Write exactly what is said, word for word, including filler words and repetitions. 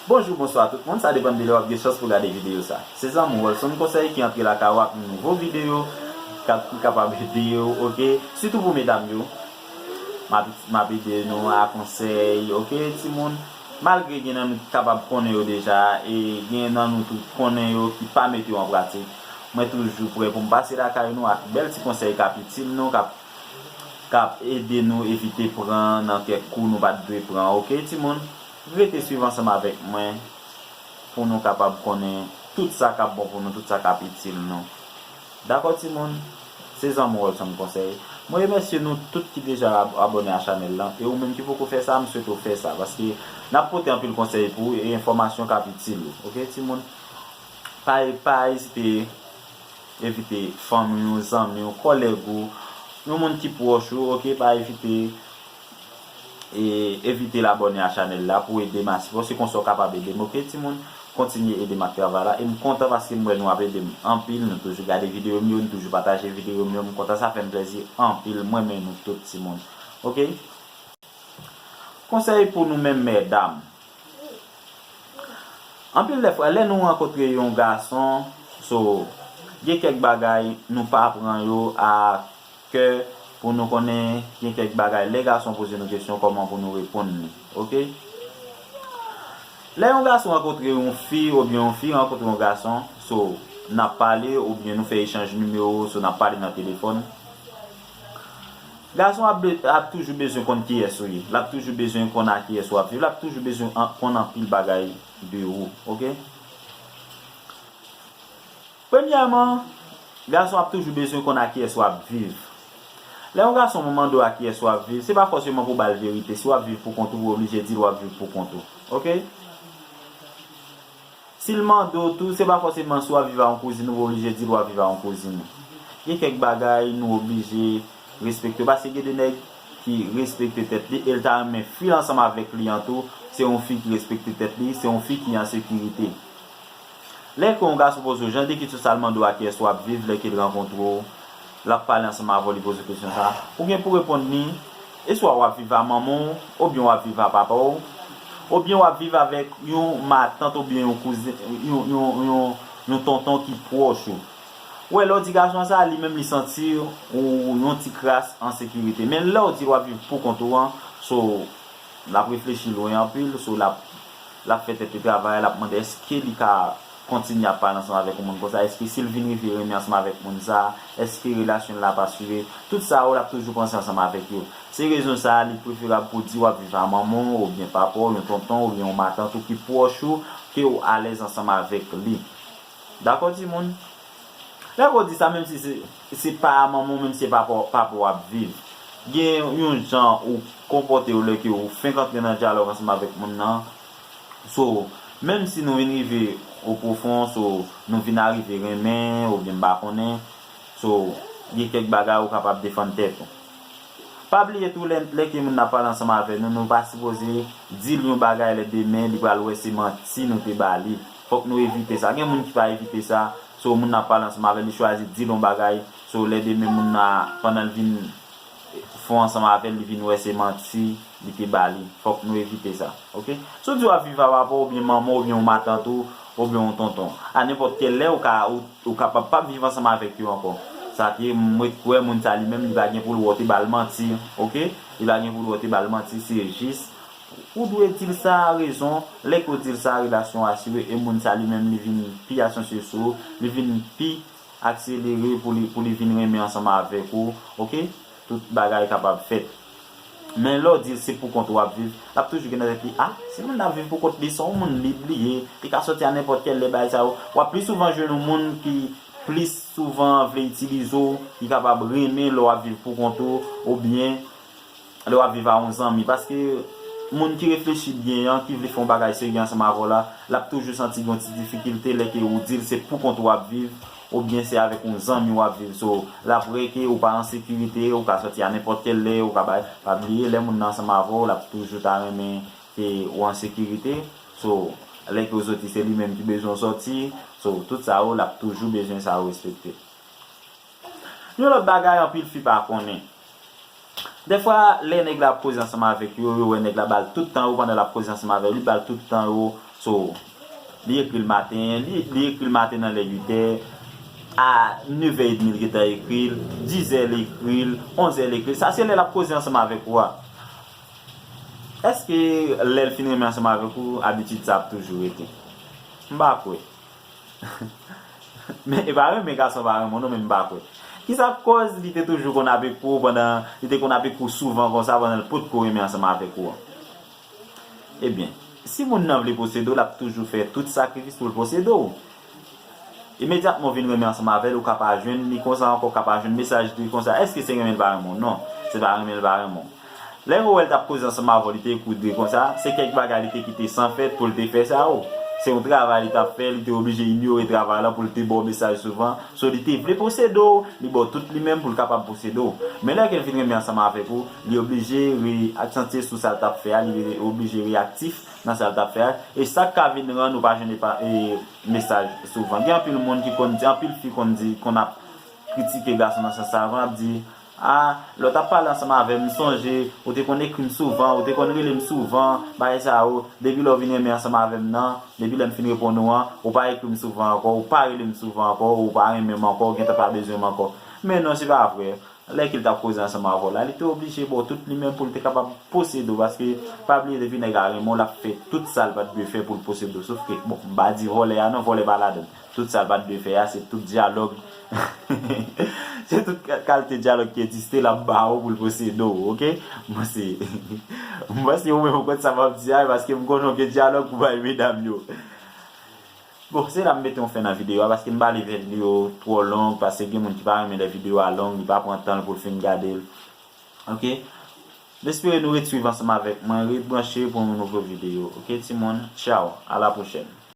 Bonjou, bonswa tout moun, sa depann de lè w ap gen chans pou gade videyo sa. Se zanmi w Welson Konsèy ki antre lakay ou ak yon nouvo videyo k ap, ki kapab ede w, oke? Sitou pou medam yo. M ap, m ap ede nou a konsèy, oke, timoun? Malgre gen nan nou ki kapab konnen yo deja, e gen nan nou tou konnen yo ki pa mete yo an pratik, mwen toujou prè pou m pase lakay nou ak bèl ti konsèy k ap itil nou, k ap, k ap ede nou evite pran nan kèk kou nou pa t dwe pran, oke, timoun? Rete swiv ansanm avèk mwen pou nou kapab konnen tout sa k ap bon pou nou, tout sa k ap itil nou. Dakò, timoun? Se zanmi w Welson Konsèy. Mwen remèsye nou tout ki deja ab-, abòne a chanèl lan. E ou menm ki poko fè sa, m swete w fè sa. Paske n ap pote anpil konsèy pou ou e enfòmasyon k ap itil ou. Oke, timoun? Pa, pa ezite envite fanmi w, zanmi w, kòlèg ou, yon moun ki pwòch ou, oke? Pa evite e evite l abòne a chanèl la pou ede m a sipò. Se konsa w kapab ede m, oke, timoun? Kontinye ede m ak travay la. E m kontan paske m wè nou ap ede m anpil. Nou toujou gade videyo m yo, nou toujou pataje videyo m yo. M kontan, sa fè m plèzi anpil. Mwen renmen nou tout, timoun. Oke? Konsèy pou nou menm medam. Anpil lè fwa, lè nou rankontre yon gason, so, gen kèk bagay nou pa pran yo a kè pou nou konnen gen kèk bagay. Lè gason poze nou kesyon, kòman pou nou reponn li. Oke? Lè yon gason rankontre yon fi, oubyen yon fi rankontre yon gason, so, n ap pale, oubyen nou fè echanj nimewo, so, n ap pale nan telefòn. Gason ap, be- ap toujou bezwen konn kiyès ou ye. L ap toujou bezwen konn a kiyès w ap viv. L ap toujou bezwen an- konn anpil bagay de ou. Oke? Premyèman, gason ap toujou bezwen konn a kiyès w ap viv. Lè yon gason mande w a kiyès w ap viv, se pa fòseman pou w ba l verite. Si w ap viv pou kont ou, ou oblije di l w ap viv pou kont ou. Oke? Si l mande w tou, se pa fòseman si w ap viv a yon kouzin ou, ou oblije di l w ap viv a yon kouzin ou. Gen kèk bagay nou oblije respekte, paske gen de nèg ki respekte tèt li e l ta renmen fi l ansanm avèk li an tou, se yon fi ki respekte tèt li, se yon fi ki an sekirite. Lè ke yon gason poze w jan de kesyon sa, l mande w a kiyès w ap viv, lè ke l rankontre w, l ap pale ansanm avè w, li poze w kesyon sa, ou gen pou reponn li, e swa w ap viv a manman w, oubyen w ap viv a papa w, oubyen w ap viv avèk yon matant oubyen yon kouzen, yon, yon, yon, yon tonton ki pwòch ou. Ou wè, lè w di gason sa, li menm li santi ou yon ti kras an sekirite. Men lè w di l w ap viv pou kont ou an, so, l ap reflechi lwen anpil, so, l ap, l ap fè tèt li travay, l ap mande èske li ka kontinye ap pale ansanm avèk yon moun konsa, èske si l vin rive renmen ansanm avèk moun sa, èske relasyon l la ap asire, tout sa yo, l ap toujou panse ansanm avèk yo. Se rezon sa a, li preferab pou w di w ap viv a manman w, oubyen papa w, yon tonton, oubyen yon matant ou ki pwòch ou, ke w alèz ansanm avèk li. Dakò, timoun? Lè ke w di sa, menm si se, se pa a manman w, menm si se papa w, papa w ap viv. Gen yon jan ou konpòte w lè ke ou fenk antre nan dyalòg ansanm avèk moun nan. So, menm si nou vin rive o pwofon, so, nou vin arive renmen, oubyen m pa konnen, so, gen kèk bagay ou kapab defann tèt ou. Pa bliye tou, lè, lè ke moun nan pale ansanm avè nou, nou pa sipoze di l yon bagay lè demen li pral wè se manti nou te ba li. Fòk nou evite sa. Gen moun ki pa evite sa, so moun nan pale ansanm avè l, li chwazi di l yon bagay, so lè demen moun nan, pandan l vin fon ansanm avè l, li vin wè se manti li te ba li. Fòk nou evite sa, oke? Si w di w ap viv a papa w, oubyen manman w, oubyen yon matant ou, oubyen yon tonton, a nenpòt kèl lè, ou ka, ou, ou kapab p ap viv ansanm avèk yo ankò. Sa ke mwen kwè moun sa li menm, li pa gen pou l wè w te ba l manti, oke? Li pa gen pou l wè w te ba l manti, se jis ou dwe di l sa a rezon. Lè ke w di l sa a, relasyon asire, e moun sa li menm, li vin pi asyansye sou ou, li vin pi akselere pou li, pou li vin renmen ansanm avèk ou, oke? Tout bagay kapab fèt. Men lè w di l se pou kont ou w ap viv, l ap toujou gen nan tèt li, a, si moun nan ap viv pou kont li, se yon moun lib li ye, li ka sòti a nenpòt kèl lè, bagay sa yo. W ap pli souvan jwenn yon moun ki plis souvan vle itilize w, ki kapab renmen lè w ap viv pou kont ou, oubyen lè w ap viv a yon zanmi. Paske moun ki reflechi byen an, ki vle fè yon bagay serye ansanm avè w la, l ap toujou santi gen yon ti difikilte lè ke ou di l se pou kont ou w ap viv, oubyen se avèk yon zanmi w ap viv. So, l ap wè ke ou pa an sekirite, ou ka sòti a nenpòt kèl lè, ou ka bay, pa bliye, lè moun nan ansanm avè w, l ap toujou ta renmen ke ou an sekirite. So, lè ke w sòti, se li menm ki bezwen w sòti. So, tout sa yo, l ap toujou bezwen sa yo respekte. Yon lòt bagay, anpil fi pa konnen. Dèfwa, lè nèg la ap koze ansanm avèk yo, yo wè nèg la ba l tout tan yo pandan l ap koze ansanm avè yo, li ba l tout tan yo, So, li ekri l maten, li, li ekri l maten nan lè uit è, a nèf è edmi li gentan ekri l, diz è li ekri l, onz è li ekri l. Sa se lè l ap koze ansanm avèk ou a. Èske lè l fin renmen ansanm avèk ou, abitid sa ap toujou rete? M pa kwè. Men e pa renmen gason pa renmen w non, men m pa kwè. Kisa k kòz li te toujou konn ap ekri w pandan, li te konn ap ekri w souvan konsa pandan l potko renmen ansanm avèk ou an? Ebyen, si moun nan vle posede w, l ap toujou fè tout sakrifis pou l posede w. Imedyatman w vin renmen ansanm avè l, ou ka pa jwenn li konsa ankò, ou ka pa jwenn mesaj li konsa. Èske se renmen l pa renmen w? Non, se pa renmen l pa renmen w. Lè ou wè l t ap koze ansanm avè w, li te ekri w de konsa, se kèk bagay li te kite san fèt pou l te fè sa o. Se yon travay li t ap fè, li te oblije inyore travay la pou l te ba w mesaj souvan. So, li te vle posede w, li ba w tout li menm pou l kapab posede w. Men lè ke l vin renmen ansanm avèk ou, li oblije re-, aksantye sou sa l t ap fè a, li oblije reyaktif nan sa l t ap fè a. E sa k ka vin rann ou pa jwenn epa-, e, mesaj souvan. Gen anpil moun ki konn di, anpil fi konn di, konn ap kritike gason nan sans sa, konn ap di, a, lè w t ap pale ansanm avè m, m sonje, ou te konn ekri m souvan, ou te konn rele m souvan, bagay sa yo, depi lè w vin renmen ansanm avè m nan, depi lè m fin reponn ou an, ou pa ekri m souvan ankò, ou pa rele m souvan ankò, ou pa renmen m ankò, ou gentan pa bezwen m ankò. Men non, se pa vre. Lè ke l t ap koze ansanm avè w la, li te oblije ba w tout li menm pou l te kapab posede w, paske pa bliye depi nèg la renmen w, l ap fè tout sa l pa t dwe fè pou l posede w. Sof ke, bon, m pa di vòlè a non, vòlè pa ladan l. Tout sa l pa t dwe fè a, se tout dyalòg. Se tout ka-, kalite dyalòg ki egziste, l ap ba w pou l posede w, oke? Mwen se, mwen se ou menm ou konn sa m ap di a, paske m konnen w gen dyalòg pou bay medam yo. Bon, se la m mete yon fen nan videyo a, paske m pa vle videyo twò long, paske gen moun ki pa renmen lè videyo a long, li pa pran tan l pou l fin gade l. Oke? M espere nou ret swiv ansanm avèk mwen, ret branche pou yon nouvo videyo. Oke, timoun? Tchaw, a la pwochèn.